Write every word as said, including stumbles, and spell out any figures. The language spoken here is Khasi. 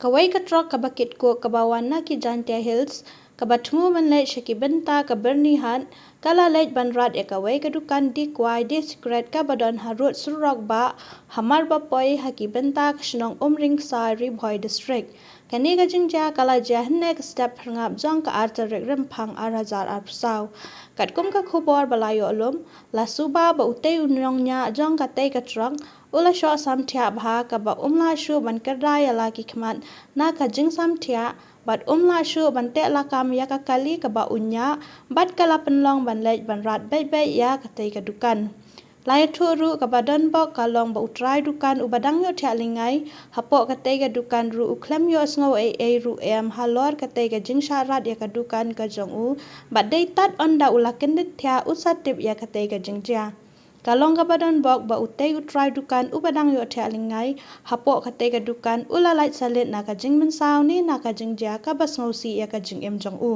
Kawei ka trok kaba kit coke kaba wan na ki Jaintia Hills, kaba thmu ban leit sha ki bynta ka Byrnihat, ka la leit ban rat ïa kawei ka dukan die kwai die sikret kaba don harud surok bah, hamar ba poi ha ki bynta ka shnong Umryngksai, Ri Bhoi District. Kane ka jingjia ka la jia hynne ka step phyrngap jong ka ar tarik Rymphang ar hajar arphew saw. Katkum ka khubor ba la ïoh lum, la suba ba utei u nongñiah jong katei ka trok u la shoh samthiah bha kaba um lah shuh ban kyrda ïa la ki khmat na ka jingsamthiah, bad um lah shuh ban teh lakam ïa ka kali kaba u ñiah, bad ka la pynlong ban leit ban rat beit beit ïa katei ka dukan. La ïathuh ruh kaba donbok ka long ba u trai dukan uba dang ïoh thiah lyngngai hapoh katei ka dukan ruh u khlem ïohsngew ei ei ruh em halor katei ka jingshah rat ïa ka dukan ka jong u, bad dei tad ynda u la kyndit thiah u sa tip ïa katei ka jingjia. Ka long kaba donbok ba utei u trai dukan uba dang ïoh thiah lyngngai hapoh katei ka dukan u la lait salit na ka jingmynsaw ne na ka jingjia kaba sngewsih ïa ka jingim jong u.